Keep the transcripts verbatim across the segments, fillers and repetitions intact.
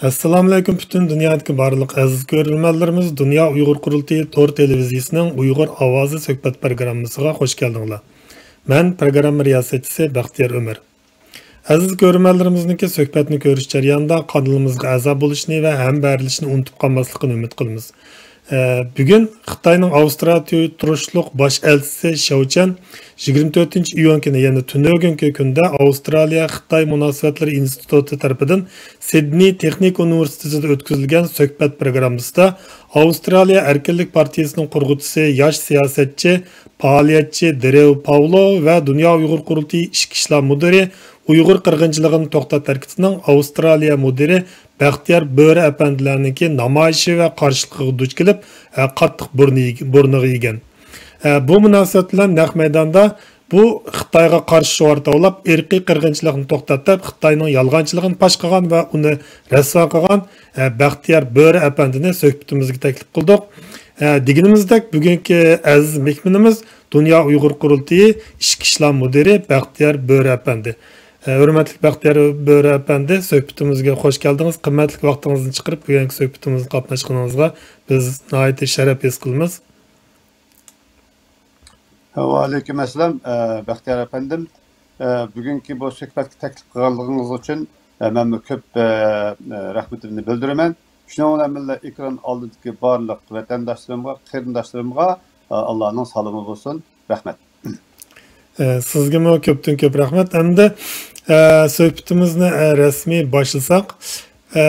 ئەسسالامۇئەلەيكۇم، پۈتۈن دۇنيادىكى بارلىق ئەزىز كۆرۈرمەنلىرىمىز، دۇنيا ئۇيغۇر قۇرۇلتىيى تور تېلېۋىزىيىسىنىڭ ئۇيغۇر ئاۋازى سۆھبەت پروگراممىسىغا خوش كەلدىڭلار. مەن پروگرامما رىياسەتچىسى بەختىيار ئۆمەر. ئەزىز كۆرۈرمەنلىرىمىزنىڭكى سۆھبەتنى كۆرۈش جەريانىدا قانىلىمىزغا ئەزا بولۇشنى ۋە ھەمبەرىلىشنى ئۇنتۇپ قالماسلىقىنى ئۈمىد قىلىمىز. ئە، بۈگۈن خىتاينىڭ ئاۋسترالىيەدە تۇرۇشلۇق باش ئەلچىسى شياۋچەن يىگىرمە تۆتىنچى ئىيۇن كۈنى، يەنى تۈنۈگۈنكى كۈندە ئاۋسترالىيە خىتاي مۇناسىۋەتلىرى ئىنستىتۇتى تەرىپىدىن سىدنېي تېخنىكا ئۇنىۋېرسىتېتىدا ئۆتكۈزۈلگەن سۆھبەت پروگراممىسىدا ئاۋسترالىيە ئەركىنلىك پارتىيىسىنىڭ قۇرغۇچىسى، ياش سىياسەتچى، پائالىيەتچى دېرېۋ پاۋلو ۋە دۇنيا ئۇيغۇر قۇرۇلتىيى ئىچكى ئىشلار مۇدىرى، ئۇيغۇر قىرغىنچىلىقىنى توختات ھەرىكىتىنىڭ ئاۋسترالىيە مۇدىرى بەختىيار بۆرە ئەپەندىلەرنىڭكى نامايىشى ۋە قارشىلىقىغا دۇچ كېلىپ، ئە، قاتتىق بۇرنى-، بۇرنىغا يېگەن. ئە، بۇ مۇناسىۋەت بىلەن نەق مەيداندا بۇ خىتايغا قارشى شوئار توۋلاپ، ئىرقىي قىرغىنچىلىقنى توختات دەپ، خىتاينىڭ يالغانچىلىقىنى پاش قىلغان ۋە ئۇنى رەسۋا قىلغان، ئە، بەختىيار بۆرە ئەپەندىنى سۆھبىتىمىزگە تەكلىپ قىلدۇق. ئە، دېگىنىمىزدەك، بۈگۈنكى ئەزىز مېھمىنىمىز دۇنيا ئۇيغۇر قۇرۇلتىيى ئىچكى ئىشلار مۇدىرى بەختىيار بۆرە ئەپەندى. ئە، ھۆرمەتلىك بەختىيار بۆرە ئەپەندى، سۆھبىتىمىزگە خوش كەلدىڭىز. قىممەتلىك ۋاقتىڭىزنى چىقىرىپ، بۈگۈنكى سۆھبىتىمىزگە قاتناشقىنىڭىزغا بىز ناھايىتى شەرەپ ھېس قىلىمىز. ۋەئەلەيكۇم ئەسسالام، ئە، بەختىيار ئەپەندىم. ئە، بۈگۈنكى بۇ سۆھبەتكە تەكلىپ قىلغانلىقىڭىز ئۈچۈن، ئە، مەنمۇ كۆپ، ئە، ئە، رەھمىتىمنى بىلدۈرىمەن. شۇنىڭ بىلەن بىللە، ئېكران ئالدىدىكى بارلىق ۋەتەنداشلىرىمغا، قېرىنداشلىرىمغا، ئە، ئاللانىڭ سالىمى بولسۇن. رەھمەت. ئە، سىزگىمۇ كۆپتىن كۆپ رەھمەت. ئەمدى، ئە، سۆھبىتىمىزنى، ئە، رەسمىي باشلىساق. ئە،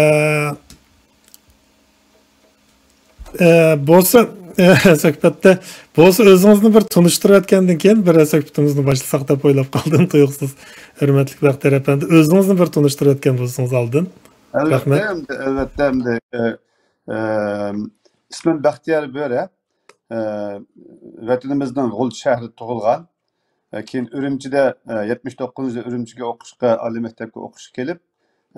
ئە، بولسا، ئە، سۆھبەتتە، بولسا ئۆزىڭىزنى بىر تونۇشتۇرۇۋەتكەندىن كېيىن بىر سۆھبىتىمىزنى باشلىساق دەپ ئويلاپ قالدىم تۇيۇقسىز. ھۆرمەتلىك بەختىيار ئەپەندى، ئۆزىڭىزنى بىر تونۇشتۇرۇۋەتكەن بولسىڭىز ئالدىن. ئەلۋەتتە، رەھمەت. ئەمدى، ئەلۋەتتە، ئەمدى، ئە، ئە، ئىسمىم بەختىيار بۆرە. ئە، ۋەتىنىمىزنىڭ غۇلجا شەھىرىدە تۇغۇلغان. ئە، كېيىن ئۈرۈمچىدە، ئە، يەتمىش توققۇزىنچى يىلى ئۈرۈمچىگە ئوقۇشقا، ئالىي مەكتەپكە ئوقۇشقا كېلىپ،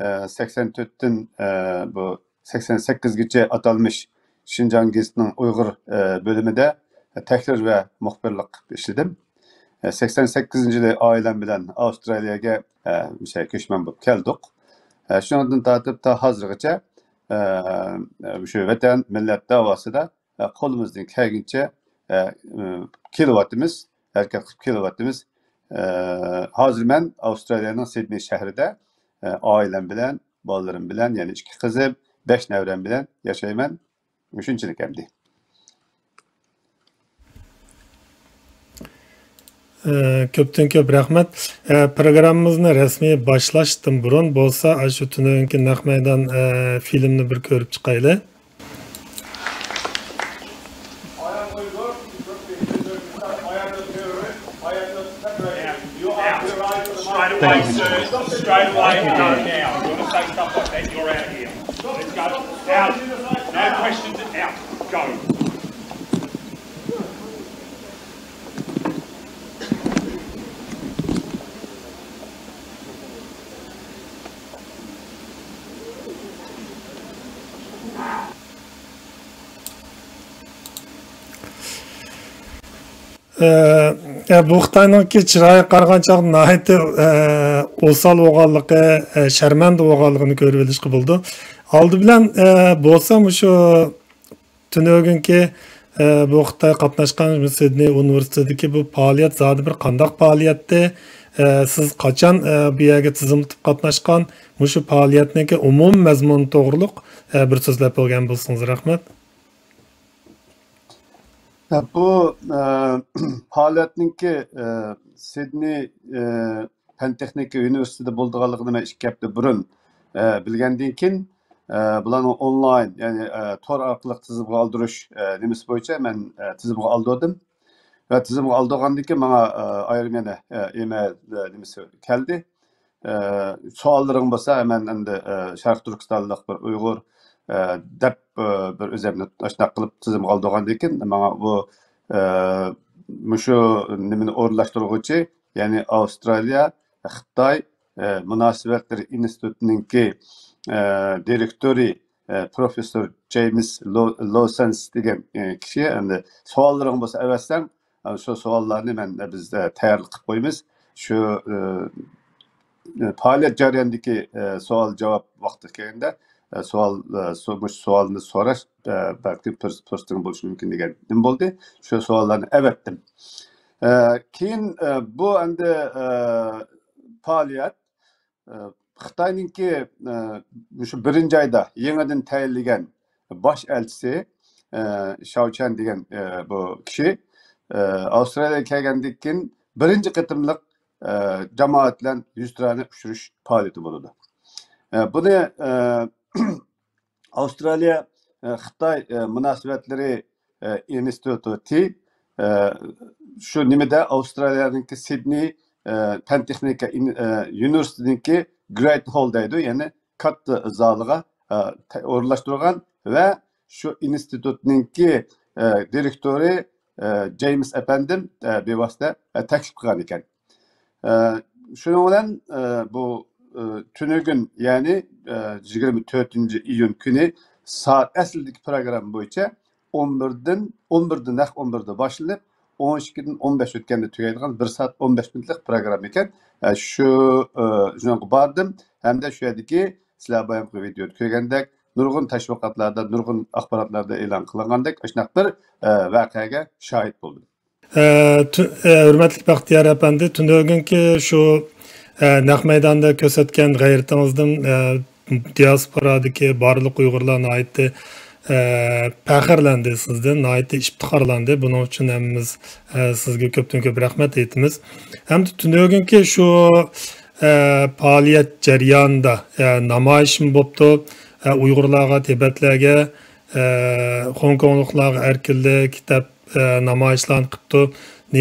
ئە، سەكسەن تۆتتىن، ئە، بۇ سەكسەن سەككىزگىچە ئاتالمىش شىنجاڭ گېزىتىنىڭ ئۇيغۇر، ئە، بۆلۈمىدە تەھرىر ۋە مۇخبىرلىق قىلىپ ئىشلىدىم. ئە، سەكسەن سەككىزىنچى يىلى ئائىلەم بىلەن ئاۋسترالىيەگە، ئە، مۇشۇ كۆچمەن بولۇپ كەلدۇق. ئە، شۇنىڭدىن تارتىپ تا ھازىرغىچە، ئە، مۇشۇ ۋەتەن، مىللەت داۋاسىدا، ئە، قولىمىزدىن كەلگىنىچە، ئە، ئە، كېلىۋاتىمىز، ھەرىكەت قىلىپ كېلىۋاتىمىز. ئە، ھازىر مەن ئاۋسترالىيەنىڭ سىدنېي شەھىرىدە، ئە، ئائىلەم بىلەن، بالىلىرىم بىلەن، يەنى ئىككى قىزىم، بەش نەۋرەم بىلەن ياشايمەن. مۇشۇنچىلىك ئەمدى. ئە، كۆپتىن كۆپ رەھمەت. ئە، پروگراممىمىزنى رەسمىي باشلاشتىن بۇرۇن بولسا، ئاشۇ تۈنۈگۈنكى نەق مەيدان، ئە، فىلىمنى بىر كۆرۈپ چىقايلى. Straight away, sir. Straight away, go now. If you want to say stuff like that, you're out of here. Let's go. Out. No questions. Out. Go. ئە، ئە، بۇ خىتاينىڭكى چىرايىغا قارىغان چاغدا ناھايىتى، ئە، ئوسال بولغانلىقى، ئە، شەرمەندە بولغانلىقىنى كۆرۈۋېلىشقا بولىدۇ. ئالدى بىلەن، ئە، بولسا مۇشۇ تۈنۈگۈنكى، ئە، بۇ خىتاي قاتناشقان سىدنېي ئۇنىۋېرسىتېتىدىكى بۇ پائالىيەت زادى بىر قانداق پائالىيەتتى؟ ئە، سىز قاچان، ئە، بۇ يەرگە تىزىملىتىپ قاتناشقان؟ مۇشۇ پائالىيەتنىڭكى ئومۇمىي مەزمۇنى توغرۇلۇق، ئە، بىر سۆزلەپ بەرگەن بولسىڭىز رەھمەت. بۇ، ئە، پائالىيەتنىڭكى، ئە، سىدنېي، ئە، پەن تېخنىكا ئۇنىۋېرسىتېتىدا بولىدىغانلىقىنى مەن ئىككى ھەپتە بۇرۇن، ئە، بىلگەندىن كېيىن، ئە، بۇلارنىڭ ئونلاين، يەنى، ئە، تور ئارقىلىق تىزىمغا ئالدۇرۇش، ئە، نېمىسى بويىچە مەن، ئە، تىزىمغا ئالدۇردۇم. ۋە تىزىمغا ئالدۇرغاندىن كېيىن ماڭا، ئە، ئايرىم يەنە، ئە، ئېمېيل، ئە، نېمىسى كەلدى. ئە، سوئاللىرىڭ بولسا، مەن ئەمدى، ئە، شەرقىي تۈركىستانلىق بىر ئۇيغۇر، ئە، دەپ، ئە، بىر ئۆزۈمنى ئاشۇنداق قىلىپ تىزىمغا ئالدۇرغاندىن كېيىن، ماڭا بۇ، ئە، مۇشۇ نېمىنى ئورۇنلاشتۇرغۇچى، يەنى ئاۋسترالىيە، خىتاي، ئە، مۇناسىۋەتلىرى ئىنستىتۇتىنىڭكى، ئە، دىرېكتورى، ئە، پروفېسسور جېيمىس لو-، لوسەنس دېگەن، ئە، كىشى ئەمدى سوئاللىرىڭ بولسا ئەۋەتسەڭ، ئە، شۇ سوئاللارنى مەن، ئە، بىز، ئە، تەييارلىق قىلىپ قويىمىز. شۇ، ئە، پائالىيەت جەريانىدىكى، ئە، سوئال-جاۋاب ۋاقتى كەلگەندە، ئە، سوئال، ئە، سو-، مۇشۇ سوئالنى سوراش، ئە، بەلكىم پۇرس-، پۇرسىتىڭ بولۇشى مۇمكىن دېگەن نېمە بولدى. شۇ سوئاللارنى ئەۋەتتىم. ئە، كېيىن، ئە، بۇ ئەمدى، ئە، پائالىيەت، ئە، خىتاينىڭكى، ئە، مۇشۇ بىرىنچى ئايدا يېڭىدىن تەيىنلىگەن باش ئەلچىسى، ئە، شاۋچەن دېگەن، ئە، بۇ كىشى، ئە، ئاۋسترالىيەگە كەلگەندىن كېيىن بىرىنچى قېتىملىق، ئە، جامائەت بىلەن يۈزتۇرانە ئۇچرىشىش پائالىيىتى بولىدۇ. ئە، بۇنى، ئە، ئاۋسترالىيە، ئە، خىتاي، ئە، مۇناسىۋەتلىرى، ئە، ئىنستىتۇتى، ئە، شۇ نېمىدە ئاۋسترالىيەنىڭكى سىدنېي، ئە، پەن تېخنىكا ئىن-، ئە، ئۇنىۋېرسىتېتىنىڭكى گرېيت ھول دەيدۇ، يەنى كاتتا زالىغا، ئە، تە-، ئورۇنلاشتۇرغان ۋە شۇ ئىنستىتۇتنىڭكى، ئە، دىرېكتورى، ئە، جېيمىس ئەپەندىم، ئە، بىۋاسىتە، ئە، تەكلىپ قىلغان ئىكەن. ئە، شۇنىڭ بىلەن، ئە، بۇ، ئە، تۈنۈگۈن، يەنى، ئە، يىگىرمە تۆتىنچى ئىيۇن كۈنى سائەت، ئەسلىدىكى پروگرامما بويىچە ئون بىردىن، ئون بىردىن، نەق ئون بىردە باشلىنىپ، ئون ئىككىدىن ئون بەش ئۆتكەندە تۈگەيدىغان بىر سائەت ئون بەش مىنۇتلۇق پروگرامما ئىكەن. ئە، شۇ، ئە، شۇنىڭغا باردىم ھەمدە شۇ يەردىكى سىلەر بايامقى ۋىدېئودا كۆرگەندەك نۇرغۇن تەشۋىقاتلاردا، نۇرغۇن ئاخباراتلاردا ئېلان قىلىنغاندەك ئاشۇنداق بىر، ئە، ۋەقەگە شاھىت بولدۇم. ئە، تۈ-، ئە، ھۆرمەتلىك بەختىيار ئەپەندى، تۈنۈگۈنكى شۇ، ئە، نەق مەيداندا كۆرسەتكەن غەيرىتىڭىزدىن، ئە، دىياسپورادىكى بارلىق ئۇيغۇرلار ناھايىتى، ئە، پەخىرلەندى سىزدىن، ناھايىتى ئىپتىخارلاندى. بۇنىڭ ئۈچۈن ھەممىمىز، ئە، سىزگە كۆپتىن كۆپ رەھمەت ئېيتىمىز. ھەمدە تۈنۈگۈنكى شۇ، ئە، پائالىيەت جەريانىدا، ئە، نامايىشمۇ بوپتۇ. ئە، ئۇيغۇرلارغا، تىبەتلەرگە، ئە، خوڭكوڭلۇقلارغا ئەركىنلىك، دەپ ئە، نامايىشلارنى قىپتۇ.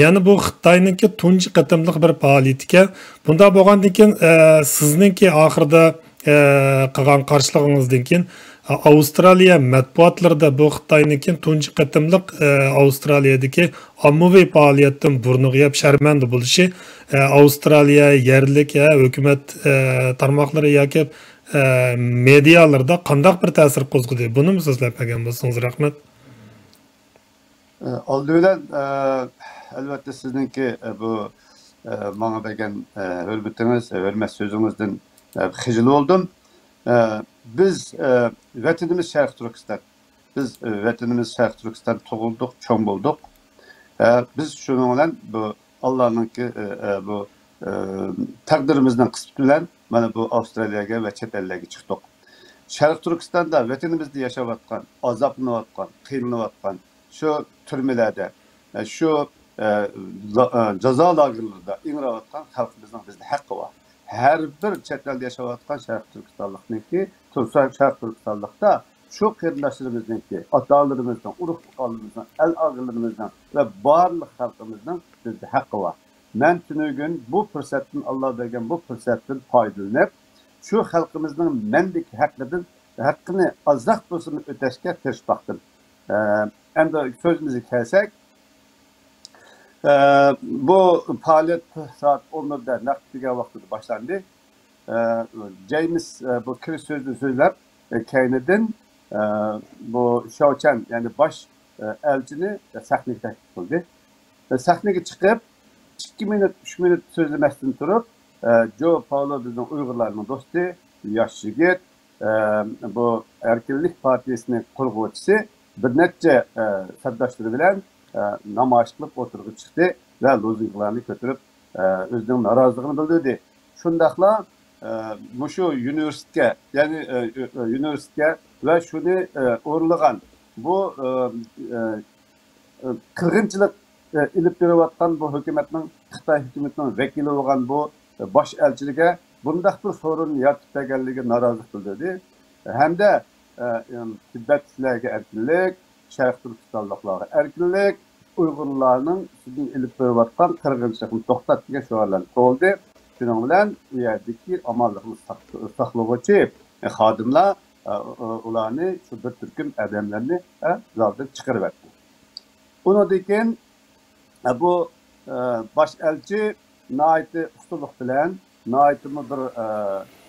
يەنى بۇ خىتاينىڭكى تۇنجى قېتىملىق بىر پائالىيىتىكەن. بۇنداق بولغاندىن كېيىن، ئە، سىزنىڭكى ئاخىرىدا، ئە، قىلغان قارشىلىقىڭىزدىن كېيىن، ئە، ئاۋسترالىيە مەتبۇئاتلىرىدا بۇ خىتاينىڭكى تۇنجى قېتىملىق، ئە، ئاۋسترالىيەدىكى ئاممىۋى پائالىيەتتىن بۇرنىغا يەپ شەرمەندە بولۇشى، ئە، ئاۋسترالىيە يەرلىك، ئە، ھۆكۈمەت، ئە، تارماقلىرى ياكى، ئە، مېدىيالىرىدا قانداق بىر تەسىر قوزغىدى؟ بۇنىمۇ سۆزلەپ بەرگەن بولسىڭىز رەھمەت. ئالدى بىلەن، ئەلۋەتتە، سىزنىڭكى بۇ ماڭا بەرگەن ھۆرمىتىڭىز، ھۆرمەت سۆزىڭىزدىن خىجىل بولدۇم. بىز، ۋەتىنىمىز شەرقىي تۈركىستان. بىز، ۋەتىنىمىز شەرقىي تۈركىستان، تۇغۇلدۇق، چوڭ بولدۇق. بىز شۇنىڭ بىلەن بۇ ئاللانىڭكى، بۇ تەقدىرىمىزنىڭ قىسمىتى بىلەن مانا بۇ ئاۋسترالىيەگە ۋە چەت ئەللەرگە چىقتۇق. شەرقىي تۈركىستاندا، ۋەتىنىمىزدە ياشاۋاتقان، ئازابلىنىۋاتقان، قىينىلىۋاتقان شۇ تۈرمىلەردە، شۇ، ئە، لا-، ئە، جازا لاگېرلىرىدا ئىڭراۋاتقان خەلقىمىزنىڭ بىزدە ھەققى بار. ھەر بىر چەت ئەلدە ياشاۋاتقان شەرقىي تۈركىستانلىقنىڭكى، تۇرسا شەرقىي تۈركىستانلىقتا شۇ قېرىنداشلىرىمىزنىڭكى، ئاتا-ئانىلىرىمىزنىڭ، ئۇرۇق-تۇغقانلىرىمىزنىڭ، ئەل-ئاغىلىرىمىزنىڭ ۋە بارلىق خەلقىمىزنىڭ بىزدە ھەققى بار. مەن تۈنۈگۈن بۇ پۇرسەتتىن، ئاللا بەرگەن بۇ پۇرسەتتىن پايدىلىنىپ، شۇ خەلقىمىزنىڭ مەندىكى ھەققىدىن، ھەققىنى ئازراق بولسىمۇ ئۆتەشكە تىرىشىپ باقتىم. ئە، ئەمدى سۆزىمىزگە كەلسەك، ئە، بۇ پائالىيەت سائەت ئون بىردە نەق تۈگىگەن ۋاقتىدا باشلاندى. ئە، جېيمىس، ئە، بۇ كىرىش سۆزىنى سۆزلەپ، ئە، كەينىدىن، ئە، بۇ شاۋچەن، يەنى باش، ئە، ئەلچىنى سەھنىگە تەكلىپ قىلدى. ئە، سەھنىگە چىقىپ، ئىككى مىنۇت، ئۈچ مىنۇت سۆزلىمەستىن تۇرۇپ، ئە، جو پاۋلو بىزنىڭ ئۇيغۇرلارنىڭ دوستى، ياش يىگىت، ئە، بۇ ئەركىنلىك پارتىيىسىنىڭ قۇرغۇچىسى بىر نەچچە، ئە، سەپداشلىرى بىلەن، ئە، نامايىش قىلىپ ئوتتۇرىغا چىقتى ۋە لوزۇنكىلارنى كۆتۈرۈپ، ئە، ئۆزىنىڭ نارازىلىقىنى بىلدۈردى. شۇنداقلا، ئە، مۇشۇ ئۇنىۋېرسىتېتكە، يەنى، ئە، ئۇ-، ئۇنىۋېرسىتېتكە ۋە شۇنى، ئە، ئورۇنلىغان بۇ، ئە، ئە، قىرغىنچىلىق، ئە، ئېلىپ بېرىۋاتقان بۇ ھۆكۈمەتنىڭ، خىتاي ھۆكۈمىتىنىڭ ۋەكىلى بولغان بۇ باش ئەلچىلىككە بۇنداق بىر سورۇن يارىتىپ بەرگەنلىكىگە نارازىلىق بىلدۈردى. ھەمدە، ئە، تىبەتلىكلەرگە ئەركىنلىك، شەرقىي تۈركىستانلىقلارغا ئەركىنلىك، ئۇيغۇرلارنىڭ ئۈستىدىن ئېلىپ بېرىۋاتقان قىرغىنچىلىقنى توختات دېگەن شوئارلارنى قويدى. شۇنىڭ بىلەن ئۇ يەردىكى ئامانلىقنى ساق-، ساقلىغۇچى خادىملار، ئە، ئۇلارنى، شۇ بىر تۈركۈم ئادەملەرنى، ئە، زالدىن چىقىرىۋەتتى. ئۇنىڭدىن كېيىن، ئە، بۇ، ئە، باش ئەلچى ناھايىتى ئۇستىلىق بىلەن، ناھايىتىمۇ بىر، ئە،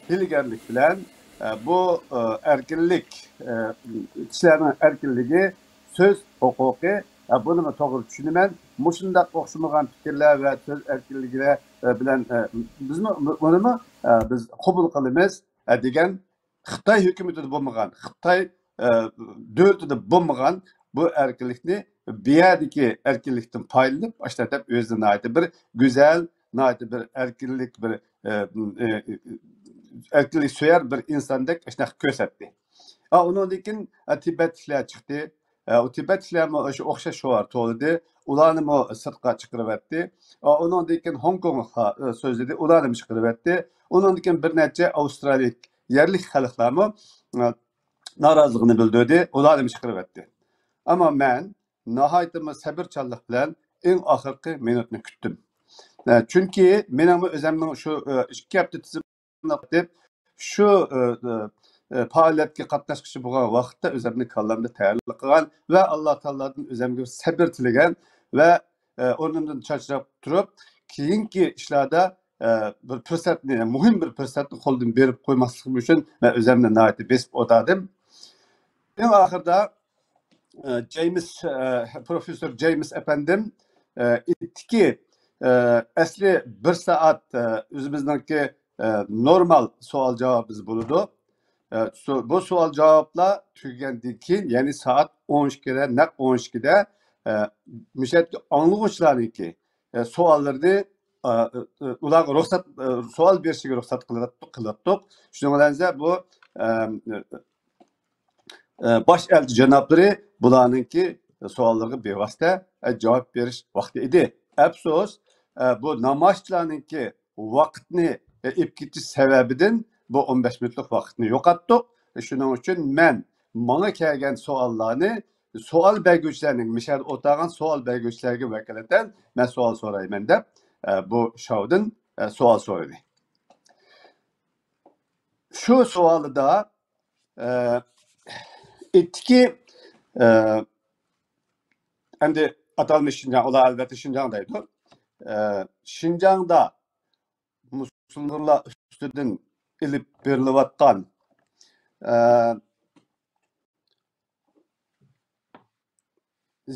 ھىيلىگەرلىك بىلەن، ئە، بۇ، ئە، ئەركىنلىك، ئە، كىشىلەرنىڭ ئەركىنلىكى، سۆز ھوقۇقى، ئە، بۇنىمۇ توغرا چۈشىنىمەن. مۇشۇنداق ئوخشىمىغان پىكىرلەر ۋە سۆز ئەركىنلىكى، ئە، بىلەن، ئە، بىزمۇ بۇنىمۇ، ئە، بىز قوبۇل قىلىمىز، ئە، دېگەن خىتاي ھۆكۈمىتىدە بولمىغان، خىتاي، ئە، دۆلىتىدە بولمىغان بۇ ئەركىنلىكنى بۇ يەردىكى ئەركىنلىكتىن پايدىلىنىپ، ئاشۇنداق دەپ ئۆزىنى ناھايىتى بىر گۈزەل، ناھايىتى بىر ئەركىنلىك، بىر، ئە، ئە، ئەركىنلىك سۆيەر بىر ئىنساندەك ئاشۇنداق كۆرسەتتى. ئا، ئۇنىڭدىن كېيىن، ئە، تىبەتلىكلەر چىقتى. ئە، ئۇ تىبەتلىكلەرمۇ ئاشۇ ئوخشاش شوئار توۋلىدى. ئۇلارنىمۇ سىرتقا چىقىرىۋەتتى. ئا، ئۇنىڭدىن كېيىن خوڭكوڭلۇقلار، ئە، سۆزلىدى. ئۇلارنىمۇ چىقىرىۋەتتى. ئۇنىڭدىن كېيىن بىر نەچچە ئاۋسترالىيە يەرلىك خەلقلەرمۇ، ئە، نارازىلىقىنى بىلدۈردى. ئۇلارنىمۇ چىقىرىۋەتتى. ئەمما مەن ناھايىتىمۇ سەۋرچانلىق بىلەن ئەڭ ئاخىرقى مىنۇتنى كۈتتۈم. ئە، چۈنكى مېنىڭمۇ ئۆزۈمنىڭ شۇ، ئە، ئىككى ھەپتە تىزىملىق دەپ شۇ، ئە، ئە، ئە، پائالىيەتكە قاتناشقۇچى بولغان ۋاقىتتا ئۆزۈمنى كاللامدا تەييارلىق قىلغان ۋە ئاللا تائالادىن ئۆزۈمگە سەۋر تىلىگەن ۋە، ئە، ئورنۇمدىن چاچراپ تۇرۇپ، كېيىنكى ئىشلاردا، ئە، بىر پۇرسەتنى، مۇھىم بىر پۇرسەتنى قولدىن بېرىپ قويماسلىقىم ئۈچۈن مەن ئۆزۈمنى ناھايىتى بېسىپ ئولتۇردۇم. ئەڭ ئاخىرىدا، ئە، جېيمىس، ئە، پروفېسسور جېيمىس ئەپەندىم، ئە، ئېيتتىكى، ئە، ئەسلى بىر سائەت، ئە، ئۆزىمىزنىڭكى، ئە، نورمال سوئال جاۋابىمىز بولىدۇ. ئە، سو-، بۇ سوئال جاۋابلار تۈگىگەندىن كېيىن، يەنى سائەت ئون ئىككىدە، نەق ئون ئىككىدە، ئە، مۇشۇ يەردىكى ئاڭلىغۇچىلارنىڭكى، ئە، سوئاللىرىنى، ئە، ئە، ئۇلارغا رۇخسەت، ئە، سوئال بېرىشىگە رۇخسەت قىلىۋاتتۇق، قىلىۋاتتۇق. شۇنىڭ بىلەن بۇ، ئە، ئە، باش ئەلچى جانابلىرى بۇلارنىڭكى سوئاللىرىغا بىۋاسىتە، ئە، جاۋاب بېرىش ۋاقتى ئىدى. ئەپسۇس، ئە، بۇ نامايىشچىلارنىڭكى ۋاقىتنى، ئە، ئېلىپ كېتىش سەۋەبىدىن بۇ ئون بەش مىنۇتلۇق ۋاقىتنى يوقاتتۇق. شۇنىڭ ئۈچۈن مەن ماڭا كەلگەن سوئاللارنى سوئال بەرگۈچىلەرنىڭ، مىشەدە ئولتۇرغان سوئال بەرگۈچىلەرگە ۋەكالىتەن مەن سوئال سورايمەن دەپ، ئە، بۇ شاۋدىن، ئە، سوئال سورىدى. شۇ سوئالىدا، ئە، ئېيتتىكى، ئە، ئەمدى ئاتالمىش شىنجاڭ، ئۇلار ئەلۋەتتە شىنجاڭ دەيدۇ. ئە، شىنجاڭدا مۇسۇلمانلار ئۈستىدىن ئېلىپ بېرىلىۋاتقان، ئە،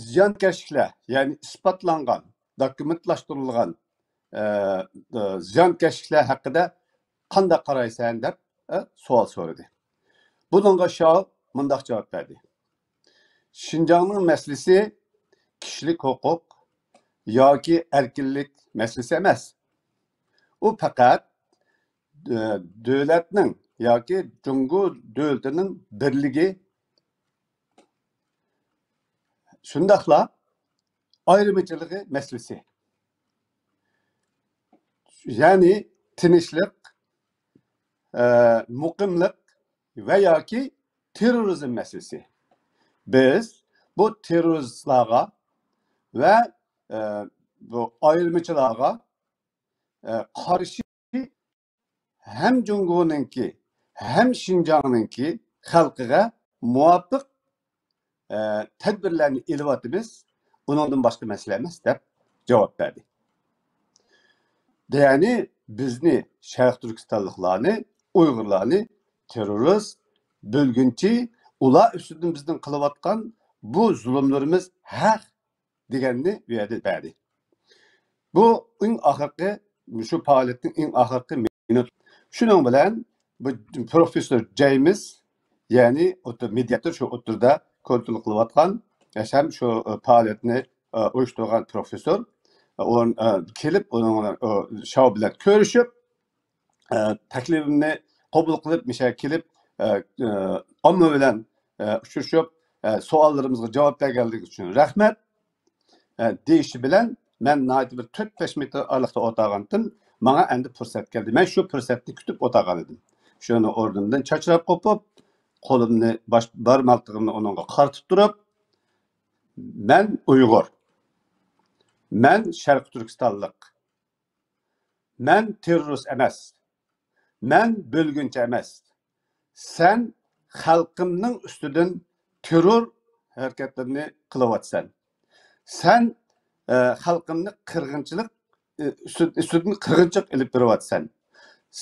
زىيانكەشلىكلەر، يەنى ئىسپاتلانغان، دوكۇمېنتلاشتۇرۇلغان، ئە، ئە، زىيانكەشلىكلەر ھەققىدە قانداق قارايسەن دەپ، ئە، سوئال سورىدى. بۇنىڭغا شاۋ مۇنداق جاۋاب بەردى: شىنجاڭنىڭ مەسىلىسى كىشىلىك ھوقۇق ياكى ئەركىنلىك مەسىلىسى ئەمەس. ئۇ پەقەت، ئە، دۆلەتنىڭ ياكى جۇڭگو دۆلىتىنىڭ بىرلىكى، شۇنداقلا ئايرىمىچىلىقى مەسىلىسى. يەنى تىنچلىق، ئە، مۇقىملىق ۋە ياكى تېررورىزم مەسىلىسى. بىز بۇ تېررورىستلارغا ۋە، ئە، بۇ ئايرىمىچىلارغا، ئە، قارشى ھەم جۇڭگونىڭكى، ھەم شىنجاڭنىڭكى خەلقىگە مۇۋاپىق، ئە، تەدبىرلەرنى ئېلىۋاتىمىز، ئۇنىڭدىن باشقا مەسىلە ئەمەس، دەپ جاۋاب بەردى. يەنى بىزنى، شەرقىي تۈركىستانلىقلارنى، ئۇيغۇرلارنى تېررورىست، بۆلگۈنچى، ئۇلار ئۈستىدىن بىزنىڭ قىلىۋاتقان بۇ زۇلۇملىرىمىز ھەق دېگەننى بۇ يەردە بەردى. بۇ ئەڭ ئاخىرقى، شۇ پائالىيەتنىڭ ئەڭ ئاخىرقى مىنۇت. شۇنىڭ بىلەن بۇ پروفېسسور جېيمىس، يەنى ئوتتۇ-، مېدىاتور، شۇ ئوتتۇرىدا كونترول قىلىۋاتقان، ھەم شۇ پائالىيەتنى، ئە، ئۇيۇشتۇرغان پروفېسسور، ئە، ئۇ، ئە، كېلىپ، ئۇنىڭ، ئۇ، شاۋ بىلەن كۆرۈشۈپ، ئە، تەكلىپىمنى قوبۇل قىلىپ، مۇشۇ يەرگە كېلىپ، ئە، ئە، ئامما بىلەن، ئە، ئۇچرىشىپ، ئە، سوئاللىرىمىزغا جاۋاب بەرگەنلىكى ئۈچۈن رەھمەت، ئە، دېيىشى بىلەن، مەن ناھايىتى بىر تۆت بەش مېتىر ئارىلىقتا ئولتۇرغانتىم، ماڭا ئەمدى پۇرسەت كەلدى. مەن شۇ پۇرسەتنى كۈتۈپ ئولتۇرغان ئىدىم. شۇنى ئورنۇمدىن چاچراپ قوپۇپ، قولۇمنى، باش بارماقلىرىمنى ئۇنىڭغا قارىتىپ تۇرۇپ، مەن ئۇيغۇر. مەن شەرقىي تۈركىستانلىق. مەن تېررورىست ئەمەس. مەن بۆلگۈنچى ئەمەس. سەن خەلقىمنىڭ ئۈستىدىن تېررور ھەرىكەتلىرىنى قىلىۋاتىسەن. سەن، ئە، خەلقىمنى قىرغىنچىلىق، ئە، ئۈستى-، ئۈستىدىن قىرغىنچىلىق ئېلىپ بېرىۋاتىسەن.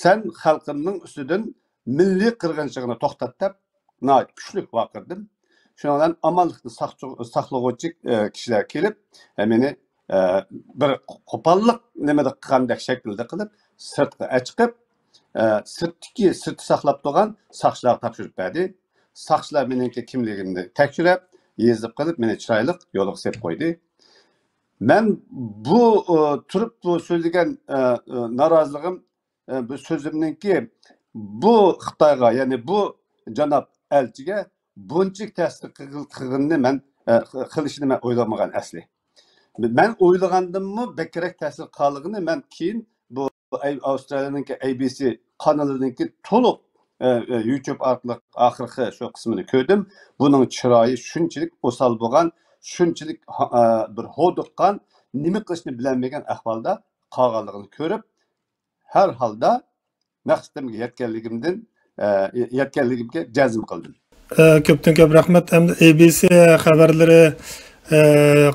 سەن خەلقىمنىڭ ئۈستىدىن مىللىي قىرغىنچىلىقنى توختات دەپ ناھايىتى كۈچلۈك ۋارقىرىدىم. شۇنىڭ بىلەن ئامانلىقنى ساقچۇ-، ساقلىغۇچى، ئە، كىشىلەر كېلىپ، ئە، مېنى، ئە، بىر قوپاللىق نېمىدە قىلغاندەك شەكىلدە قىلىپ، سىرتقا ئەچىقىپ، ئە، سىرتتىكى، سىرتتا ساقلاپ تۇرغان ساقچىلارغا تاپشۇرۇپ بەردى. ساقچىلار مېنىڭكى كىملىكىمنى تەكشۈرۈپ، يېزىپ قېلىپ، مېنى چىرايلىق يولغا سېلىپ قويدى. مەن بۇ، ئۇ، تۇرۇپ بۇ سۆزلىگەن، ئە، ئە، نارازىلىقىم، ئە، بۇ سۆزۈمنىڭكى بۇ خىتايغا، يەنى بۇ جاناب ئەلچىگە بۇنچىلىك تەسىر قىل-، قىلغىنىنى مەن، ئە، قىلىشىنى مەن ئويلىمىغان ئەسلى. مەن ئويلىغاندىنمۇ بەكرەك تەسىر قىلغىنى مەن كېيىن بۇ ئەي-، ئاۋسترالىيەنىڭكى ئەي بى سى قانىلىنىڭكى تولۇق، ئە، ئە، يۇتۇب ئارقىلىق ئاخىرقى شۇ قىسمىنى كۆردۈم. بۇنىڭ چىرايى شۇنچىلىك ئوسال بولغان، شۇنچىلىك ھا-، ئە، بىر ھودۇققان، نېمە قىلىشنى بىلەلمىگەن ئەھۋالدا قالغانلىقىنى كۆرۈپ، ھەر ھالدا مەقسىتىمگە يەتكەنلىكىمدىن، ئە، يەتكەنلىكىمگە جەزم قىلدىم. ئە، كۆپتىن كۆپ رەھمەت. ئەمدى ئەي بى سى خەۋەرلىرى، ئە،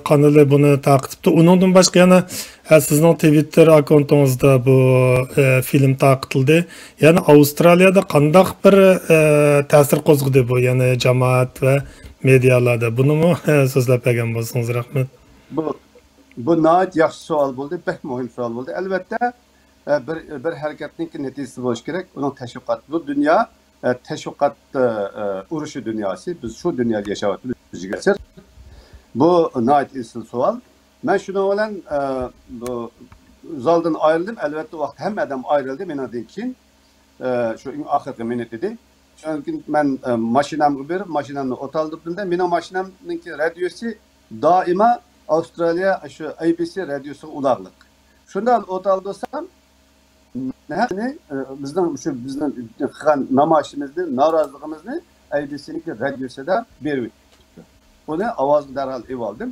قانىلى بۇنى تارقىتىپتۇ. ئۇنىڭدىن باشقا يەنە، ئە، سىزنىڭ تىۋىتتېر ئاككاونتىڭىزدا بۇ، ئە، فىلىم تارقىتىلدى. يەنى ئاۋسترالىيەدە قانداق بىر، ئە، تەسىر قوزغىدى بۇ؟ يەنى جامائەت ۋە مېدىيالاردا. بۇنىمۇ، ئە، سۆزلەپ بەرگەن بولسىڭىز رەھمەت. بۇ، بۇ ناھايىتى ياخشى سوئال بولدى، بەك مۇھىم سوئال بولدى. ئەلۋەتتە، ئە، بىر، بىر ھەرىكەتنىڭكى نەتىجىسى بولۇشى كېرەك. ئۇنىڭ تەشۋىقات، بۇ دۇنيا، ئە، تەشۋىقات، ئە، ئە، ئۇرۇشى دۇنياسى. بىز شۇ دۇنيادا ياشاۋاتىمىز، ئۆزىگە ئەسىر. بۇ ناھايىتى ئېسىل سوئال. مەن شۇنىڭ بىلەن، ئە، بۇ زالدىن ئايرىلدىم. ئەلۋەتتە، ئۇ ۋاقىت ھەممە ئادەم ئايرىلدى مېنىڭدىن كېيىن. ئە، شۇ ئەڭ ئاخىرقى مىنۇت ئىدى. شۇنىڭدىن كېيىن مەن، ئە، ماشىنامغا بېرىپ، ماشىنامنى ئوتالدىرىدىم-دە، مېنىڭ ماشىنامنىڭكى رادىيوسى دائىما ئاۋسترالىيە، شۇ ئەي بى سى رادىيوسىغا ئۇلاغلىق. شۇنداق ئوتالدۇرسام، نەق، ئە، بىزنىڭ، شۇ بىزنىڭ قىلغان نامايىشىمىزنى، نارازىلىقىمىزنى ئەي بى سىنىڭكى رادىيوسىدا بېرىۋېتىپتۇ. ئۇنى ئاۋازغا دەرھال ئېلىۋالدىم.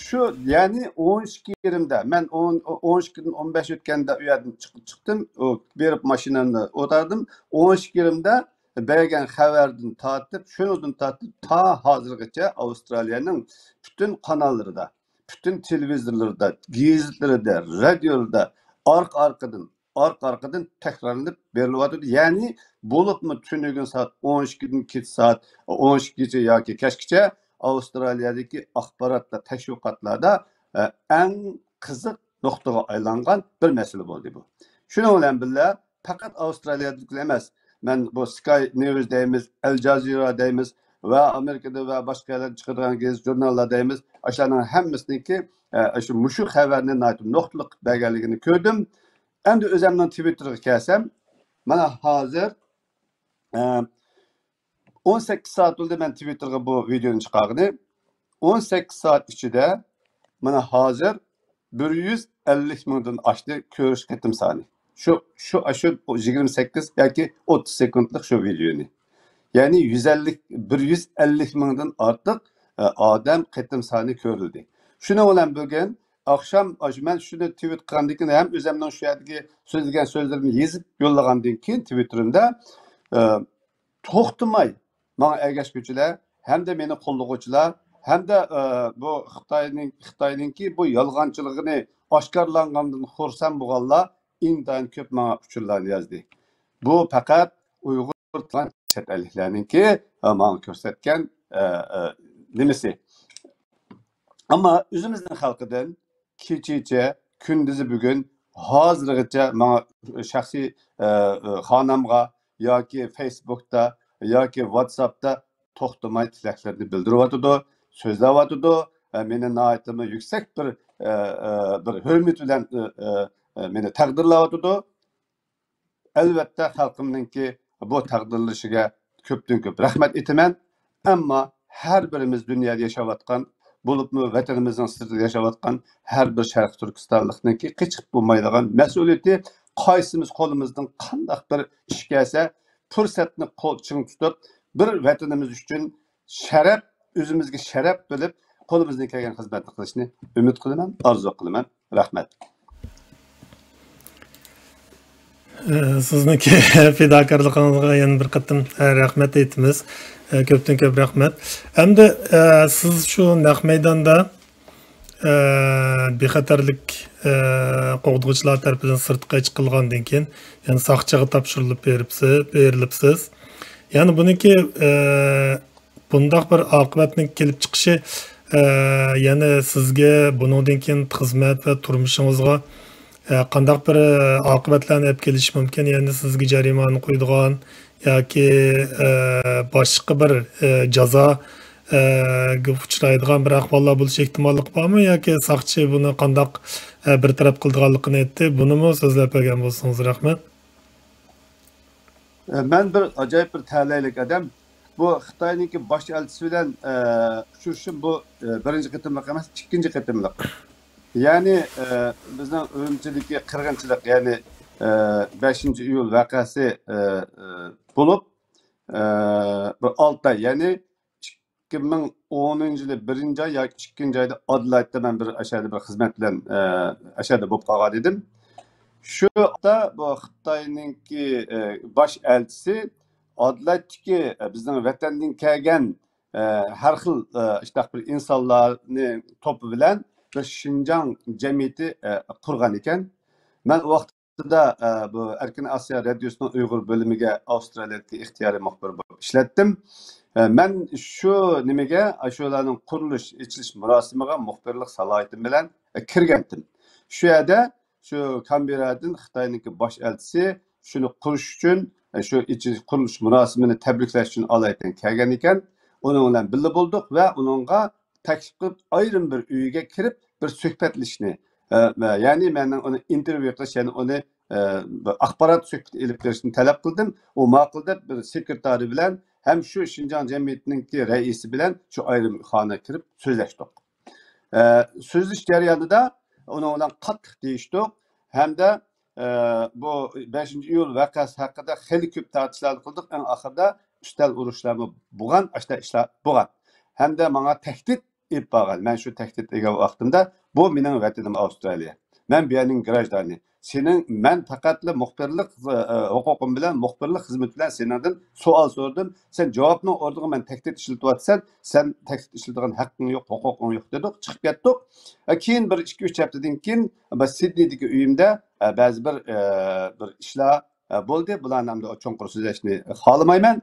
شۇ، يەنى ئون ئىككى يېرىمدە، مەن ئون، ئون ئىككىدىن ئون بەش ئۆتكەندە ئۇ يەردىن چىق-، چىقتىم، ئۇ بېرىپ ماشىنامنى ئوتاردىم. ئون ئىككى يېرىمدە بەرگەن خەۋەردىن تارتىپ، شۇنىڭدىن تارتىپ تا ھازىرغىچە ئاۋسترالىيەنىڭ پۈتۈن قاناللىرىدا، پۈتۈن تېلېۋىزورلىرىدا، گېزىتلىرىدە، رادىيولىرىدا ئارقا-ئارقىدىن، ئارقا-ئارقىدىن تەكرارلىنىپ بېرىلىۋاتىدۇ. يەنى بولۇپمۇ تۈنۈگۈن سائەت ئون ئىككىدىن كېچە سائەت ئون ئىككىگىچە ياكى كەچكىچە ئاۋسترالىيەدىكى ئاخباراتتا، تەشۋىقاتلاردا، ئە، ئەڭ قىزىق نۇقتىغا ئايلانغان بىر مەسىلە بولدى بۇ. شۇنىڭ بىلەن بىللە، پەقەت ئاۋسترالىيەدىكىلا ئەمەس، مەن بۇ سكاي نيۇز دەيمىز، ئەل جازىرا دەيمىز ۋە ئامېرىكىدا ۋە باشقا يەرلەردە چىقىدىغان گېزىت ژۇرناللار دەيمىز، ئاشۇلارنىڭ ھەممىسىنىڭكى، ئە، شۇ، مۇشۇ خەۋەرنى ناھايىتى نۇقتىلىق بەرگەنلىكىنى كۆردۈم. ئەمدى ئۆزەمنىڭ تىۋىتتېرىغا كەلسەم، مانا ھازىر، ئە، ئون سەككىز سائەت بولدى مەن تىۋىتتېرغا بۇ ۋىدېئونى چىقارغىنى. ئون سەككىز سائەت ئىچىدە مانا ھازىر بىر يۈز ئەللىك مىڭدىن ئاشتى كۆرۈش قېتىم سانى. شۇ، شۇ، شۇ يىگىرمە سەككىز ياكى ئوتتۇز سېكۇنتلۇق شۇ ۋىدېئونى. يەنى يۈز ئەللىك، بىر يۈز ئەللىك مىڭدىن ئارتۇق، ئە، ئادەم قېتىم سانى كۆرۈلدى. شۇنىڭ بىلەن بۈگۈن ئاخشام، ئاشۇ مەن شۇنى تىۋىت قىلغاندىن كېيىن ھەم ئۆزەمنىڭ شۇ يەردىكى سۆزلىگەن سۆزلىرىمنى يېزىپ يوللىغاندىن كېيىن تىۋىتتېرىمدا، ئە، توختىماي ماڭا ئەگەشكۈچىلەر ھەمدە مېنى قوللىغۇچىلار ھەمدە، ئە، بۇ خىتاينىڭ، خىتاينىڭكى بۇ يالغانچىلىقىنى ئاشكارىلانغاندىن خۇرسەن بولغانلار ئىنتايىن كۆپ ماڭا ئۇچۇرلارنى يازدى. بۇ پەقەت ئۇيغۇر تۇغان چەت ئەللىكلەرنىڭكى، ئە، ماڭا كۆرسەتكەن، ئە، ئە، نېمىسى. ئەمما ئۆزىمىزنىڭ خەلقىدىن كېچىچە، كۈندۈزى بۈگۈن ھازىرغىچە ماڭا شەخسىي، ئە، ئە، خانامغا ياكى فېيسبۇكتا ياكى ۋاتساپتا توختىماي تىلەكلىرىنى بىلدۈرۈۋاتىدۇ، سۆزلەۋاتىدۇ. ئە، مېنى ناھايىتىمۇ يۈكسەك بىر، ئە، ئە، بىر ھۆرمىتى بىلەن، ئە، ئە، ئە، مېنى تەقدىرلەۋاتىدۇ. ئەلۋەتتە، خەلقىمنىڭكى بۇ تەقدىرلىشىگە كۆپتىن كۆپ رەھمەت ئېيتىمەن. ئەمما ھەر بىرىمىز دۇنيادا ياشاۋاتقان، بولۇپمۇ ۋەتىنىمىزنىڭ سىرتىدا ياشاۋاتقان ھەر بىر شەرقىي تۈركىستانلىقنىڭكى قېچىپ بولمايدىغان مەسئۇلىيىتى، قايسىمىز قولىمىزدىن قانداق بىر ئىش كەلسە، پۇرسەتنى قول چىڭ تۇتۇپ، بىر ۋەتىنىمىز ئۈچۈن شەرەپ، ئۆزىمىزگە شەرەپ بىلىپ، قولىمىزدىن كەلگەن خىزمەتنى قىلىشنى ئۈمىد قىلىمەن، ئارزۇ قىلىمەن. رەھمەت. ئە، سىزنىڭكى پىداكارلىقىڭىزغا يەنە بىر قېتىم، ئە، رەھمەت ئېيتىمىز. ئە، كۆپتىن كۆپ رەھمەت. ئەمدى، ئە، سىز شۇ نەق مەيداندا، ئە، بىخەتەرلىك، ئە، قوغدىغۇچىلار تەرىپىدىن سىرتقا چىقىلغاندىن كېيىن، يەنە ساقچىغا تاپشۇرۇلۇپ بېرىپسىز، بېرىلىپسىز. يەنى بۇنىڭكى، ئە، بۇنداق بىر ئاقىۋەتنىڭ كېلىپ چىقىشى، ئە، يەنى سىزگە بۇنىڭدىن كېيىن خىزمەت ۋە تۇرمۇشىڭىزغا، ئە، قانداق بىر، ئە، ئاقىۋەتلەرنى ئەپ كېلىشى مۇمكىن؟ يەنى سىزگە جەرىمانە قويىدىغان ياكى، ئە، باشقا بىر، ئە، جازا، ئە، گە ئۇچرايدىغان بىر ئەھۋاللار بولۇش ئېھتىماللىقى بارمۇ؟ ياكى ساقچى بۇنى قانداق، ئە، بىر تەرەپ قىلىدىغانلىقىنى ئېيتتى. بۇنىمۇ سۆزلەپ بەرگەن بولسىڭىز رەھمەت. ئە، مەن بىر ئاجايىپ بىر تەلەيلىك ئادەم. بۇ خىتاينىڭكى باش ئەلچىسى بىلەن، ئە، ئۇچرىشىشىم بۇ، ئە، بىرىنچى قېتىملىق ئەمەس، ئىككىنچى قېتىملىق. يەنى، ئە، بىزنىڭ ئۈرۈمچىدىكى قىرغىنچىلىق، يەنى، ئە، بەشىنچى ئىيۇل ۋەقەسى، ئە، ئە، بولۇپ، ئە، بىر ئالتە ئاي، يەنى ئىككى مىڭ ئونىنچى يىلى بىرىنچى ئاي ياكى ئىككىنچى ئايدا ئادېلايدتا مەن بىر ئەشەدە بىر خىزمەت بىلەن، ئە، ئەشەدە بولۇپ قالغان ئىدىم. شۇ ۋاقىتتا بۇ خىتاينىڭكى، ئە، باش ئەلچىسى ئادېلايدتىكى، ئە، بىزنىڭ ۋەتەندىن كەلگەن، ئە، ھەر خىل، ئە، ئىشتاق بىر ئىنسانلارنى توپى بىلەن بىر شىنجاڭ جەمئىيىتى، ئە، قۇرغان ئىكەن. مەن ئۇ ۋاقىتتا، ئە، بۇ ئەركىن ئاسىيا رادىيوسىنىڭ ئۇيغۇر بۆلۈمىگە ئاۋسترالىيەدىكى ئىختىيارىي مۇخبىر بولۇپ ئىشلەتتىم. ئە، مەن شۇ نېمىگە، شۇلارنىڭ قۇرۇلۇش، ئېچىلىش مۇراسىمىغا مۇخبىرلىق سالاھىيىتىم بىلەن، ئە، كىرگەنتىم. شۇ يەردە شۇ كانبېررادىن خىتاينىڭكى باش ئەلچىسى شۇنى قۇرۇش ئۈچۈن، ئە، شۇ ئېچىلىش قۇرۇلۇش مۇراسىمىنى تەبرىكلەش ئۈچۈن ئالايىتەن كەلگەن ئىكەن. ئۇنىڭ بىلەن بىللە بولدۇق ۋە ئۇنىڭغا تەكلىپ قىلىپ، ئايرىم بىر ئۆيگە كىرىپ، بىر سۆھبەتلىشىشنى، ئە، ۋە يەنى مەننىڭ ئۇنى ئىنتېرۋيۇ قىلىش، يەنى ئۇنى، ئە، بىر ئاخبارات سۆھبىتى ئېلىپ بېرىشنى تەلەپ قىلدىم. ئۇ ماقۇل دەپ، بىر سېكرېتارى بىلەن ھەم شۇ شىنجاڭ جەمئىيىتىنىڭكى رەئىسى بىلەن شۇ ئايرىم خانىغا كىرىپ سۆزلەشتۇق. ئە، سۆزلىشىش جەريانىدا ئۇنىڭ بىلەن قاتتىق دېيىشتۇق ھەمدە، ئە، بۇ بەشىنچى ئىيۇل ۋەقەسى ھەققىدە خېلى كۆپ تارتىشلارنى قىلدۇق. ئەڭ ئاخىرىدا ئۈستەل ئۇرۇشلارمۇ بولغان، ئاشۇنداق ئىشلار بولغان. ھەمدە ماڭا تەھدىت ئېلىپ بارغان. مەن شۇ تەھدىت دېگەن ۋاقتىمدا، بۇ مېنىڭ ۋەتىنىم ئاۋسترالىيە. مەن بۇ يەرنىڭ گراژدانى. سېنىڭ، مەن پەقەتلا مۇخبىرلىق، ئە، ھوقۇقۇم بىلەن، مۇخبىرلىق خىزمىتى بىلەن سېنىڭدىن سوئال سورىدىم. سەن جاۋابنىڭ ئورنىغا مەن تەھدىت ئىشلىتىۋاتىسەن. سەن تەھدىت ئىشلىتىدىغان ھەققىڭ يوق، ھوقۇقۇڭ يوق دېدۇق، چىقىپ كەتتۇق. ئە، كېيىن بىر ئىككى، ئۈچ ھەپتىدىن كېيىن، بە-، سىدنېيدىكى ئۆيۈمدە، ئە، بەزى بىر، ئە، بىر ئىشلار، ئە، بولدى. بۇلارنى ئەمدى چوڭقۇر سۆزلەشنى خالىمايمەن.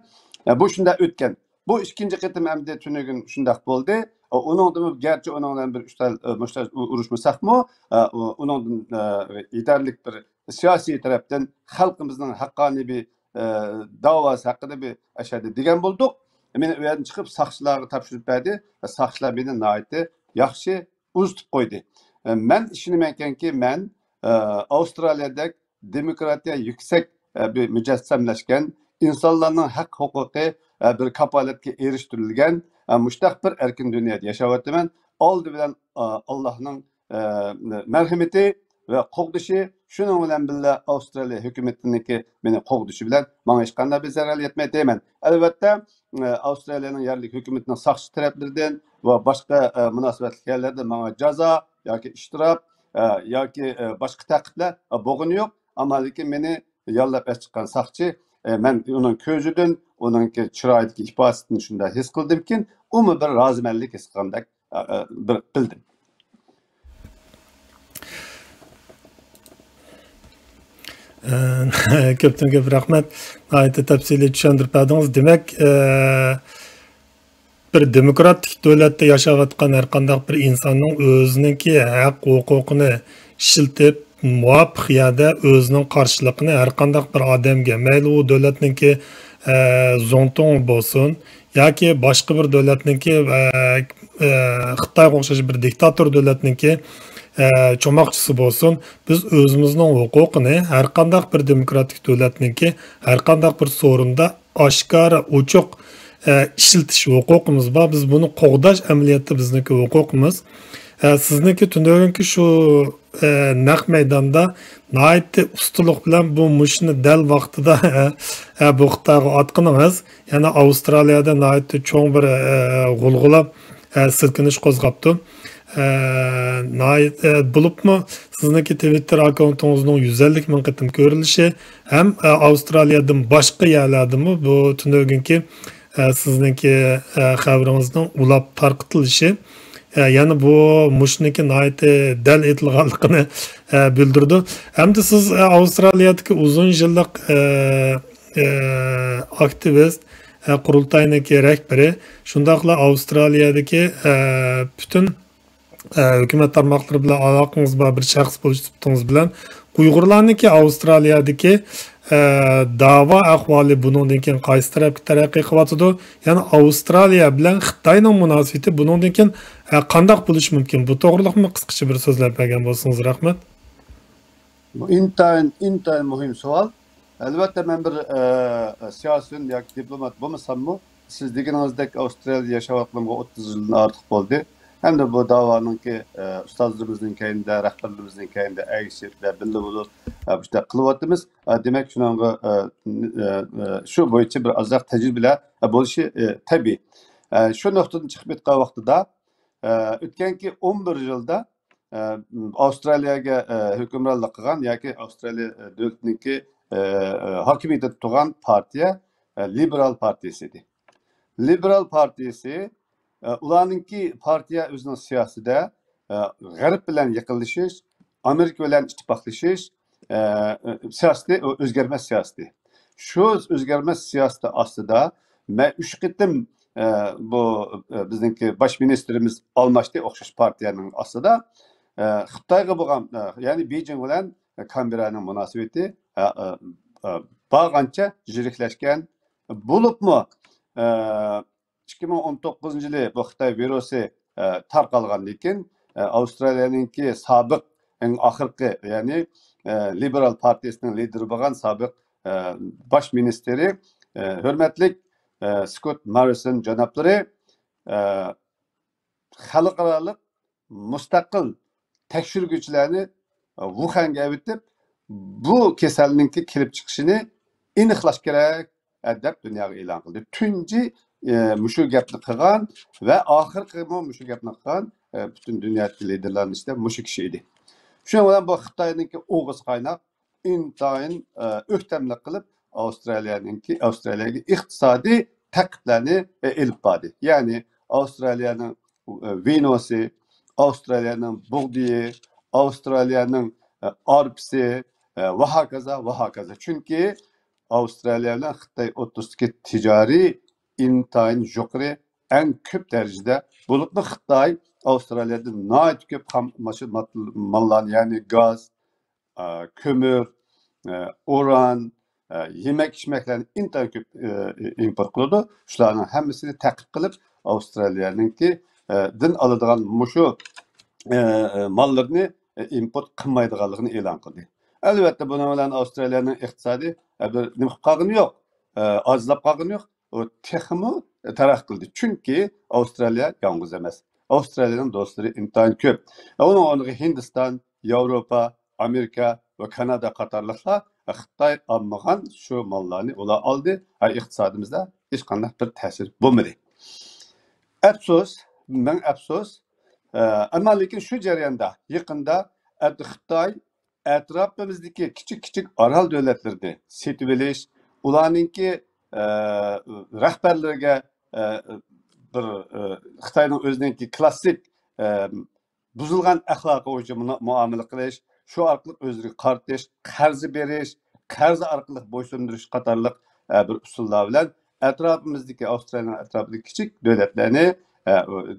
ئە، بۇ شۇنداق ئۆتكەن. بۇ ئىككىنچى قېتىم ئەمدى تۈنۈگۈن شۇنداق بولدى. ئۇنىڭدىمۇ گەرچە ئۇنىڭ بىلەن بىر ئۈستەل، ئۇ، مۇشتەر-، ئۇ، ئۇرۇشمىساقمۇ، ئۇ، ئۇنىڭدىن، يېتەرلىك بىر سىياسىي تەرەپتىن خەلقىمىزنىڭ ھەققانىي بىر، داۋاسى ھەققىدە بىر ئەشەدە دېگەن بولدۇق. مېنى ئۇ يەردىن چىقىپ ساقچىلارغا تاپشۇرۇپ بەردى. ساقچىلار مېنى ناھايىتى ياخشى ئۇزىتىپ قويدى. مەن ئىشىنىمەنكەنكى، مەن، ئاۋسترالىيەدەك دېموكراتىيە يۈكسەك، ئە، بىر مۇجەسسەملەشكەن، ئىنسانلارنىڭ ھەق ھوقۇقى، ئە، بىر كاپالەتكە ئېرىشتۈرۈلگەن، ئە، مۇشتاق بىر ئەركىن دۇنيادا ياشاۋاتىمەن. ئالدى بىلەن، ئا، ئاللاھنىڭ، ئە، مەرھىمىتى ۋە قوغدىشى، شۇنىڭ بىلەن بىللە ئاۋسترالىيە ھۆكۈمىتىنىڭكى مېنى قوغدىشى بىلەن ماڭا ھېچقانداق بىر زەرەر يەتمەيدۇ دەيمەن. ئەلۋەتتە، ئە، ئاۋسترالىيەنىڭ يەرلىك ھۆكۈمىتىنىڭ ساقچى تەرەپلىرىدىن ۋە باشقا، ئە، مۇناسىۋەتلىك يەرلەردىن ماڭا جازا ياكى ئىشتىراپ، ئە، ياكى، ئە، باشقا تەقىبلەر، ئە، بولغىنى يوق. ئەمما لېكىن مېنى ياللاپ ئەچىققان ساقچى، ئە، مەن ئۇنىڭ كۆزىدىن، ئۇنىڭكى چىرايىدىكى ئىپادىسىدىن شۇنداق ھېس قىلدىمكىن، ئۇمۇ بىر رازىمەنلىك ھېس قىلغاندەك، ئە، ئە، بىر بىلدىم. ئە، كۆپتىن كۆپ رەھمەت. ناھايىتى تەپسىلىي چۈشەندۈرۈپ بەردىڭىز. دېمەك، ئە، بىر دېموكراتىك دۆلەتتە ياشاۋاتقان ھەرقانداق بىر ئىنساننىڭ ئۆزىنىڭكى ھەق ھوقۇقىنى ئىشلىتىپ، مۇۋاپىق يەردە ئۆزىنىڭ قارشىلىقىنى ھەرقانداق بىر ئادەمگە، مەيلى ئۇ دۆلەتنىڭكى، ئە، زۇڭتۇڭى بولسۇن ياكى باشقا بىر دۆلەتنىڭكى، ئە، ئە، خىتايغا ئوخشاش بىر دىكتاتور دۆلەتنىڭكى، ئە، چوماقچىسى بولسۇن، بىز ئۆزىمىزنىڭ ھوقۇقىنى ھەرقانداق بىر دېموكراتىك دۆلەتنىڭكى ھەرقانداق بىر سورۇندا ئاشكارا، ئوچۇق، ئە، ئىشلىتىش ھوقۇقىمىز بار. بىز بۇنى قوغداش ئەمەلىيەتتە بىزنىڭكى ھوقۇقىمىز. ئە، سىزنىڭكى تۈنۈگۈنكى شۇ، ئە، نەق مەيداندا ناھايىتى ئۇستىلىق بىلەن بۇ مۇشۇنى دەل ۋاقتىدا، ئە، بۇ خىتايغا ئاتقىنىڭىز، يەنە ئاۋسترالىيەدە ناھايىتى چوڭ بىر، ئە، غۇلغۇلا، ئە، سىلكىنىش قوزغاپتۇ. ئە، ناھايىت-، ئە، بولۇپمۇ سىزنىڭكى تىۋىتتېر ئاككاونتىڭىزنىڭ يۈز ئەللىك مىڭ قېتىم كۆرۈلۈشى ھەم، ئە، ئاۋسترالىيەدىن باشقا يەرلەردىمۇ بۇ تۈنۈگۈنكى، ئە، سىزنىڭكى، ئە، خەۋىرىڭىزنىڭ ئۇلاپ تارقىتىلىشى، ئە، يەنە بۇ مۇشۇنىڭكى ناھايىتى دەل ئېيتىلغانلىقىنى، ئە، بىلدۈرىدۇ. ھەمدە سىز، ئە، ئاۋسترالىيەدىكى ئۇزۇن يىللىق، ئە، ئە، ئاكتىۋىست، ئە، قۇرۇلتاينىڭكى رەھبىرى، شۇنداقلا ئاۋسترالىيەدىكى، ئە، پۈتۈن ئە، ھۆكۈمەت تارماقلىرى بىلەن ئالاقىڭىز بار بىر شەخس بولۇش سۈپىتىڭىز بىلەن، ئۇيغۇرلارنىڭكى ئاۋسترالىيەدىكى، ئە، داۋا ئەھۋالى بۇنىڭدىن كېيىن قايسى تەرەپكە تەرەققىي قىلىۋاتىدۇ؟ يەنى ئاۋسترالىيە بىلەن خىتاينىڭ مۇناسىۋىتى بۇنىڭدىن كېيىن، ئە، قانداق بولۇشى مۇمكىن؟ بۇ توغرىلىقمۇ قىسقىچە بىر سۆزلەپ بەرگەن بولسىڭىز رەھمەت. بۇ ئىنتايىن، ئىنتايىن مۇھىم سوئال. ئەلۋەتتە، مەن بىر، ئە، سىياسىيون ياكى دىپلومات بولمىساممۇ، سىز دېگىنىڭىزدەك ئاۋسترالىيەدە ياشاۋاتقىنىمغا ئوتتۇز يىلدىن ئارتۇق بولدى. ھەمدە بۇ داۋانىڭكى، ئە، ئۇستازلىرىمىزنىڭ كەينىدە، رەھبەرلىرىمىزنىڭ كەينىدە ئەگىشىپ ۋە بىللە بولۇپ، ئە، مۇشۇنداق قىلىۋاتىمىز. ئە، دېمەك، شۇنىڭغا، ئە، ئە، ئە، شۇ بويىچە بىر ئازراق تەجرىبىلەر، ئە، بولۇشى، ئە، تەبىئىي. ئە، شۇ نۇقتىدىن چىقىپ ئېيتقان ۋاقتىدا، ئە، ئۆتكەنكى ئون بىر يىلدا، ئە، ئاۋسترالىيەگە، ئە، ھۆكۈمرانلىق قىلغان ياكى ئاۋسترالىيە، ئە، دۆلىتىنىڭكى، ئە، ئە، ھاكىمىيىتىدە تۇرغان پارتىيە، ئە، لىبېرال پارتىيىسى ئىدى. لىبېرال پارتىيىسى، ئە، ئۇلارنىڭكى پارتىيە ئۆزىنىڭ سىياسىتىدە، ئە، غەرب بىلەن يېقىنلىشىش، ئامېرىكا بىلەن ئىتتىپاقلىشىش، ئە، ئە، سىياسىتى، ئۆ-، ئۆزگەرمەس سىياسىتى. شۇ ئۆزگەرمەس سىياسىتى ئاستىدا مەن ئۈچ قېتىم، ئە، بۇ، ئە، بىزنىڭكى باش مىنىستىرىمىز ئالماشتى ئوخشاش پارتىيەنىڭ ئاستىدا. ئە، خىتايغا بولغان، ئە، يەنى بېيجىڭ بىلەن كانبېررانىڭ مۇناسىۋىتى، ئە، ئە، ئە، بارغانچە يىرىكلەشكەن بولۇپمۇ، ئە، ئىككى مىڭ ئون توققۇزىنچى يىلى بۇ خىتاي ۋىرۇسى، ئە، تارقالغاندىن كېيىن، ئە، ئاۋسترالىيەنىڭكى سابىق، ئەڭ ئاخىرقى، يەنى، ئە، لىبېرال پارتىيىسىنىڭ لىدېرى بولغان سابىق، ئە، باش مىنىستىرى، ئە، ھۆرمەتلىك، ئە، سكوت ماررىسون جانابلىرى، ئە، خەلقئارالىق مۇستەقىل تەكشۈرگۈچىلەرنى، ئە، ۋۇخەنگە ئەۋېتىپ، بۇ كېسەلنىڭكى كېلىپ چىقىشىنى ئېنىقلاش كېرەك، ئە، دەپ دۇنياغا ئېلان قىلدى. تۇنجى، ئە، مۇشۇ گەپنى قىلغان ۋە ئاخىرقىمۇ مۇشۇ گەپنى قىلغان، ئە، پۈتۈن دۇنيادىكى لىدېرلارنىڭ ئىچىدە مۇشۇ كىشى ئىدى. شۇنىڭ بىلەن بۇ خىتاينىڭكى ئوغۇز قايناق ئىنتايىن، ئە، ئۆكتەملىك قىلىپ ئاۋسترالىيەنىڭكى، ئاۋسترالىيەگە ئىقتىسادىي تەقىبلەرنى، ئە، ئېلىپ باردى. يەنى ئاۋسترالىيەنىڭ، ئە، ۋىنوسى، ئاۋسترالىيەنىڭ بۇغدىيى، ئاۋسترالىيەنىڭ، ئە، ئارپىسى، ئە، ۋە ھاكازا، ۋە ھاكازا. چۈنكى ئاۋسترالىيە بىلەن خىتاي ئوتتۇرىسىدىكى تىجارىي ئىنتايىن يۇقىرى، ئەڭ كۆپ دەرىجىدە، بولۇپمۇ خىتاي ئاۋسترالىيەدىن ناھايىتى كۆپ خام ماشىنا مات-، ماللارنى، يەنى گاز، ئە، كۆمۈر، ئە، ئۇران، ئە، يېمەك-ئىچمەكلەرنى ئىنتايىن كۆپ، ئە، ئىمپورت قىلىدۇ. شۇلارنىڭ ھەممىسىنى تەقىب قىلىپ، ئاۋسترالىيەنىڭكى، ئە، دىن ئالىدىغان مۇشۇ، ئە، ئە، ماللىرىنى، ئە، ئىمپورت قىلمايدىغانلىقىنى ئېلان قىلدى. ئەلۋەتتە، بۇنىڭ بىلەن ئاۋسترالىيەنىڭ ئىقتىسادى، ئە، بىر نېمە قىلىپ قالغىنى يوق، ئە، ئاجىزلاپ قالغىنى يوق. ئۇ تېخىمۇ تەرەققىي قىلدى. چۈنكى ئاۋسترالىيە يالغۇز ئەمەس. ئاۋسترالىيەنىڭ دوستلىرى ئىنتايىن كۆپ. ئۇنىڭ ئورنىغا ھىندىستان، ياۋروپا، ئامېرىكا ۋە كانادا قاتارلىقلار خىتاي ئالمىغان شۇ ماللارنى ئۇلار ئالدى. ھە، ئىقتىسادىمىزدا ھېچقانداق بىر تەسىر بولمىدى. ئەپسۇس، مىڭ ئەپسۇس. ئە، ئەمما لېكىن شۇ جەرياندا، يېقىندا ئەت-، خىتاي ئەتراپىمىزدىكى كىچىك-كىچىك ئارال دۆلەتلىرىنى سېتىۋېلىش، ئۇلارنىڭكى، ئە، رەھبەرلىرىگە، ئە، بىر، ئە، خىتاينىڭ ئۆزىنىڭكى كلاسسىك، ئە، بۇزۇلغان ئەخلاقى بويىچە مۇنا-، مۇئامىلە قىلىش، شۇ ئارقىلىق ئۆزلىرىگە قارىتىش، قەرز بېرىش، قەرز ئارقىلىق بويسۇندۇرۇش قاتارلىق، ئە، بىر ئۇسۇللار بىلەن ئەتراپىمىزدىكى، ئاۋسترالىيەنىڭ ئەتراپىدىكى كىچىك دۆلەتلەرنى، ئە،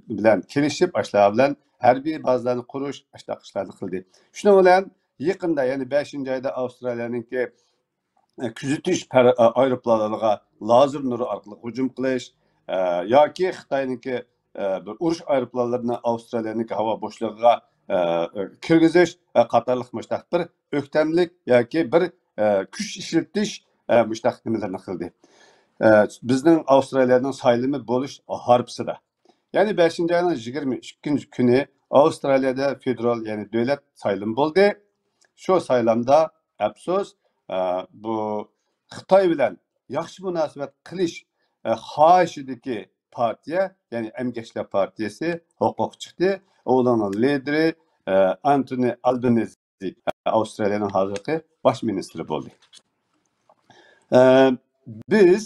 بىلەن كېلىشىپ، ئاشۇلار بىلەن ھەربىي بازىلارنى قۇرۇش، ئاشۇنداق ئىشلارنى قىلدى. شۇنىڭ بىلەن يېقىندا، يەنى بەشىنچى ئايدا ئاۋسترالىيەنىڭكى، ئە، كۆزىتىش پەر-، ئە، ئايروپىلانلىرىغا لازېر نۇرى ئارقىلىق ھۇجۇم قىلىش، ئە، ياكى خىتاينىڭكى، ئە، بىر ئۇرۇش ئايروپىلانلىرىنى ئاۋسترالىيەنىڭكى ھاۋا بوشلۇقىغا، ئە، ئە، كىرگۈزۈش، ئە، قاتارلىق مۇشتاق بىر ئۆكتەملىك ياكى بىر، ئە، كۈچ ئىشلىتىش، ئە، مۇشتاق نېمىلەرنى قىلدى. ئە، بىزنىڭ ئاۋسترالىيەنىڭ سايلىمى بولۇش ھارپىسىدا. يەنى بەشىنچى ئاينىڭ يىگىرمە ئىككىنچى كۈنى ئاۋسترالىيەدە فېدېرال، يەنى دۆلەت سايلىمى بولدى. شۇ سايلامدا، ئەپسۇس، ئە، بۇ خىتاي بىلەن ياخشى مۇناسىۋەت قىلىش، ئە، خاھىشىدىكى پارتىيە، يەنى ئەمگەكچىلەر پارتىيەسى ھوقۇققا چىقتى. ئۇنىڭ لىدېرى، ئە، ئانتونى ئالبىنىزى، ئاۋسترالىيەنىڭ ھازىرقى باش مىنىستىرى بولدى. ئە، بىز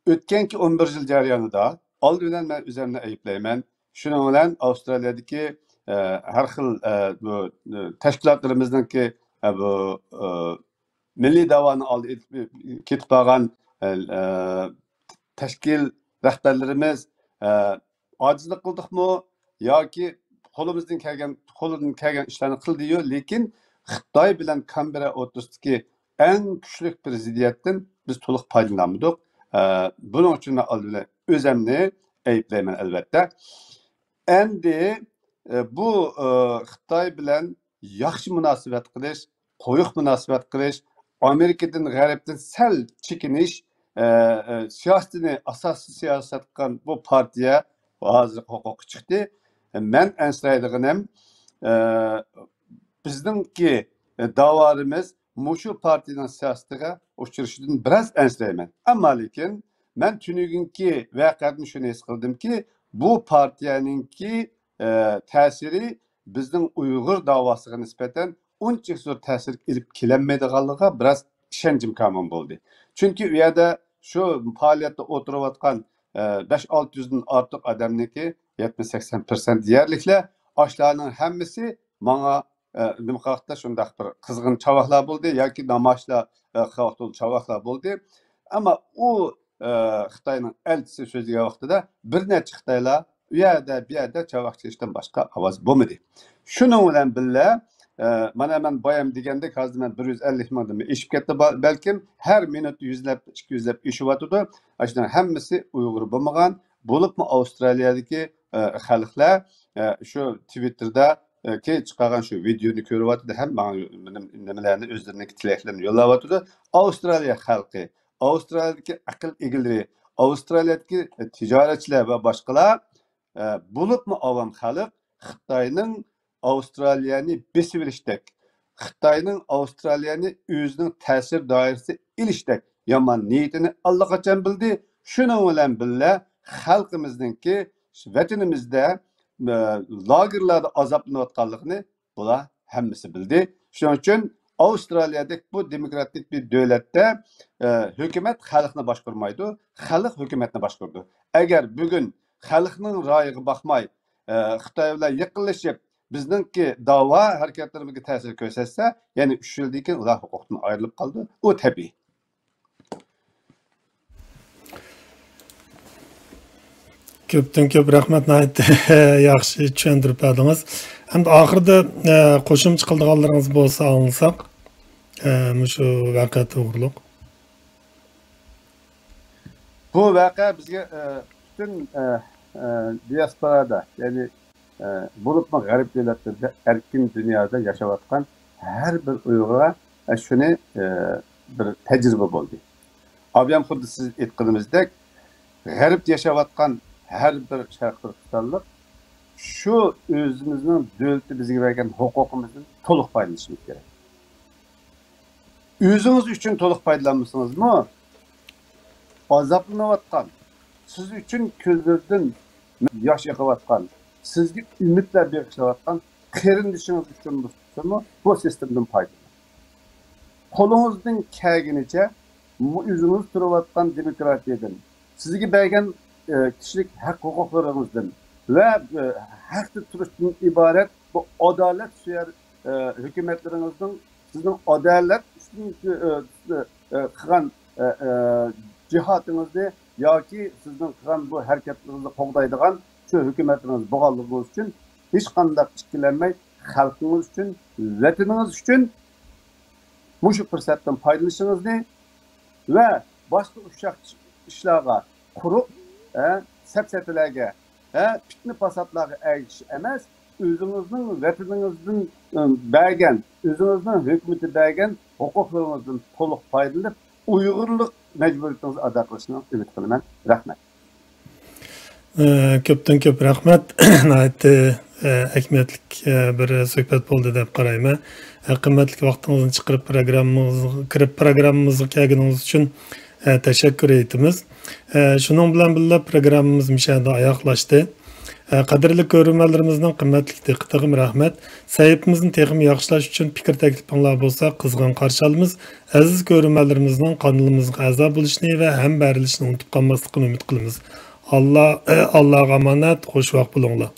ئۆتكەنكى ئون بىر يىل جەريانىدا، ئالدى بىلەن مەن ئۆزۈمنى ئەيىبلەيمەن. شۇنىڭ بىلەن ئاۋسترالىيەدىكى، ئە، ھەر خىل، ئە، بۇ، ئە، تەشكىلاتلىرىمىزنىڭكى، ئە، بۇ، ئە، مىللىي دەۋانىڭ ئالدىدا ئېلىپ كېتىپ بارغان، ئە، ئە، تەشكىل رەھبەرلىرىمىز، ئە، ئاجىزلىق قىلدۇقمۇ ياكى قولىمىزدىن كەلگەن، قولىدىن كەلگەن ئىشلارنى قىلدىيۇ، لېكىن خىتاي بىلەن كانبېررا ئوتتۇرىسىدىكى ئەڭ كۈچلۈك بىر زىددىيەتتىن بىز تولۇق پايدىلانمىدۇق. ئە، بۇنىڭ ئۈچۈن مەن ئالدى بىلەن ئۆزەمنى ئەيىبلەيمەن، ئەلۋەتتە. ئەمدى، ئە، بۇ، ئە، خىتاي بىلەن ياخشى مۇناسىۋەت قىلىش، قويۇق مۇناسىۋەت قىلىش، ئامېرىكىدىن، غەربتىن سەل چېكىنىش، ئە، ئە، سىياسىتىنى ئاساسىي سىياسەت قىلغان بۇ پارتىيە ھازىر ھوقۇققا چىقتى. مەن ئەنسىرەيدىغىنىم، ئە، بىزنىڭكى، ئە، داۋالىرىمىز مۇشۇ پارتىيىنىڭ سىياسىتىگە ئۇچرىشىدىن بىراز ئەنسىرەيمەن. ئەمما لېكىن مەن تۈنۈگۈنكى ۋەقەدىن شۇنى ھېس قىلدىمكى، بۇ پارتىيەنىڭكى، ئە، تەسىرى بىزنىڭ ئۇيغۇر داۋاسىغا نىسبەتەن ئۇنچە زور تەسىر ئېلىپ كېلەلمەيدىغانلىقىغا بىراز ئىشەنچىم كامىل بولدى. چۈنكى ئۇ يەردە شۇ پائالىيەتتە ئولتۇرۇۋاتقان، ئە، بەش ئالتە يۈزدىن ئارتۇق ئادەمنىڭكى يەتمىش سەكسەن پىرسەنت دېيەرلىكلەر، ئاشۇلارنىڭ ھەممىسى ماڭا، ئە، نېمە قىلىۋاتقاندا شۇنداق بىر قىزغىن چاۋاكلار بولدى ياكى نامايىشلار، ئە، قىلىۋاتقان چاۋاكلار بولدى. ئەمما ئۇ، ئە، خىتاينىڭ ئەلچىسى سۆزلىگەن ۋاقتىدا بىر نەچچە خىتايلار ئۇ يەردە، بۇ يەردە چاۋاك چېلىشتىن باشقا ئاۋاز بولمىدى. شۇنىڭ بىلەن بىللە، ئە، مانا مەن بايام دېگەندەك، ھازىر مەن بىر يۈز ئەللىك مىڭدىن ئېشىپ كەتتى با-، بەلكىم، ھەر مىنۇتتا يۈزلەپ، ئىككى يۈزلەپ ئېشىۋاتىدۇ. ئاشۇنىڭ ھەممىسى ئۇيغۇر بولمىغان، بولۇپمۇ ئاۋسترالىيەدىكى، ئە، خەلقلەر، ئە، شۇ تىۋىتتېردا، ئە، كېيىن چىقارغان شۇ ۋىدېونى كۆرۈۋاتىدۇ ھەم ماڭا نېمە-، نېمىلەرنى، ئۆزلىرىنىڭكى تىلەكلىرىنى يوللاۋاتىدۇ. ئاۋسترالىيە خەلقى، ئاۋسترالىيەدىكى ئەقىل ئىگىلىرى، ئاۋسترالىيەدىكى تىجارەتچىلەر ۋە باشقىلار، ئە، بولۇپمۇ ئاۋام خەلق خىتاينىڭ ئاۋسترالىيەنى بېسىۋېلىشتەك، خىتاينىڭ ئاۋسترالىيەنى ئۆزىنىڭ تەسىر دائىرىسىگە ئېلىشتەك يامان نىيىتىنى ئاللىقاچان بىلدى. شۇنىڭ بىلەن بىللە، خەلقىمىزنىڭكى ۋەتىنىمىزدە، ئە، لاگېرلاردا ئازابلىنىۋاتقانلىقىنى بۇلار ھەممىسى بىلدى. شۇنىڭ ئۈچۈن ئاۋسترالىيەدەك بۇ دېموكراتىك بىر دۆلەتتە، ئە، ھۆكۈمەت خەلقنى باشقۇرمايدۇ، خەلق ھۆكۈمەتنى باشقۇرىدۇ. ئەگەر بۈگۈن خەلقنىڭ رايىغا باقماي، ئە، خىتاي بىلەن يېقىنلىشىپ، بىزنىڭكى داۋا ھەرىكەتلىرىمىزگە تەسىر كۆرسەتسە، يەنە ئۈچ يىلدىن كېيىن ئۇلار ھوقۇقتىن ئايرىلىپ قالىدۇ. ئۇ تەبىئىي. كۆپتىن كۆپ رەھمەت، ناھايىتى ياخشى چۈشەندۈرۈپ بەردىڭىز. ئەمدى ئاخىرىدا، ئە، قوشۇمچە قىلىدىغانلىرىڭىز بولسا ئاڭلىساق، ئە، مۇشۇ ۋەقە توغرۇلۇق. بۇ ۋەقە بىزگە، ئە، پۈتۈن، ئە، ئە، دىياسپورادا، يەنى، ئە، بولۇپمۇ غەرب دۆلەتلىرىدە، ئەركىن دۇنيادا ياشاۋاتقان ھەر بىر ئۇيغۇرغا، ئە، شۇنى، ئە، بىر تەجرىبە بولدى. ئابىيام خۇددى سىز ئېيتقىنىمىزدەك، غەربتە ياشاۋاتقان ھەر بىر شەرقىي تۈركىستانلىق شۇ ئۆزىمىزنىڭ دۆلىتى بىزگە بەرگەن ھوقۇقىمىزدىن تولۇق پايدىلىنىشىمىز كېرەك. ئۆزىڭىز ئۈچۈن تولۇق پايدىلانمىسىڭىزمۇ، ئازابلىنىۋاتقان، سىز ئۈچۈن كۆزلىرىدىن ياش ئېقىۋاتقان، سىزگە ئۈمىدلەر بېغىشلاۋاتقان قېرىندىشىڭىز ئۈچۈن بولسىمۇ بۇ سىستېمىدىن پايدىلىنىڭ. قولىڭىزدىن كەلگىنىچە مۇ-، ئۆزىڭىز تۇرۇۋاتقان دېموكراتىيەدىن، سىزگە بەرگەن، ئە، كىشىلىك ھەق ھوقۇقلىرىڭىزدىن ۋە، ئە، ھەقتە تۇرۇشتىن ئىبارەت بۇ ئادالەت سۆيەر، ئە، ھۆكۈمەتلىرىڭىزنىڭ سىزنىڭ ئادالەت ئۈستۈن، ئە، ئە، ئە، قىلغان، ئە، ئە، جىھادىڭىزنى ياكى سىزنىڭ قىلغان بۇ ھەرىكەتلىرىڭىزنى قوغدايدىغان شۇ ھۆكۈمەتلىرىڭىز بولغانلىقىڭىز ئۈچۈن ھېچقانداق ئىككىلەنمەي خەلقىڭىز ئۈچۈن، ۋەتىنىڭىز ئۈچۈن مۇشۇ پۇرسەتتىن پايدىلىنىشىڭىزنى ۋە باشقا ئۇششاق ئىشلارغا، قۇرۇق، ھە، سەپسەتىلەرگە، ھە، پىتنە-پاساتلارغا ئەگىشىش ئەمەس، ئۆزىڭىزنىڭ ۋەتىنىڭىزدىن، ئى، بەرگەن، ئۆزىڭىزنىڭ ھۆكۈمىتى بەرگەن ھوقۇقلىرىڭىزدىن تولۇق پايدىلىنىپ، ئۇيغۇرلۇق مەجبۇرىيىتىڭىزنى ئادا قىلىشىنى ئۈمىد قىلىمەن. رەھمەت. ئە، كۆپتىن كۆپ رەھمەت. ناھايىتى، ئە، ئەھمىيەتلىك، ئە، بىر سۆھبەت بولدى دەپ قارايمەن. ئە، قىممەتلىك ۋاقتىڭىزنى چىقىرىپ پروگراممىمىزغا، كىرىپ پروگراممىمىزغا كەلگىنىڭىز ئۈچۈن، ئە، تەشەككۈر ئېيتىمىز. ئە، شۇنىڭ بىلەن بىللە پروگراممىمىز مۇشۇ يەردە ئاياغلاشتى. ئە، قەدىرلىك كۆرۈرمەنلىرىمىزنىڭ قىممەتلىك دىققىتىغىمۇ رەھمەت. سەھىپىمىزنى تېخىمۇ ياخشىلاش ئۈچۈن پىكىر تەكلىپىڭلار بولسا قىزغىن قارشى ئالىمىز. ئەزىز كۆرۈرمەنلىرىمىزنىڭ قانىلىمىزغا ئەزا بولۇشىنى ۋە ھەمبەھىرلىشىشنى ئۇنتۇپ قالماسلىقىنى ئۈمىد قىلىمىز. ئاللا، ئاللاغا ئامانەت، خوش ۋاقىت بولۇڭلار.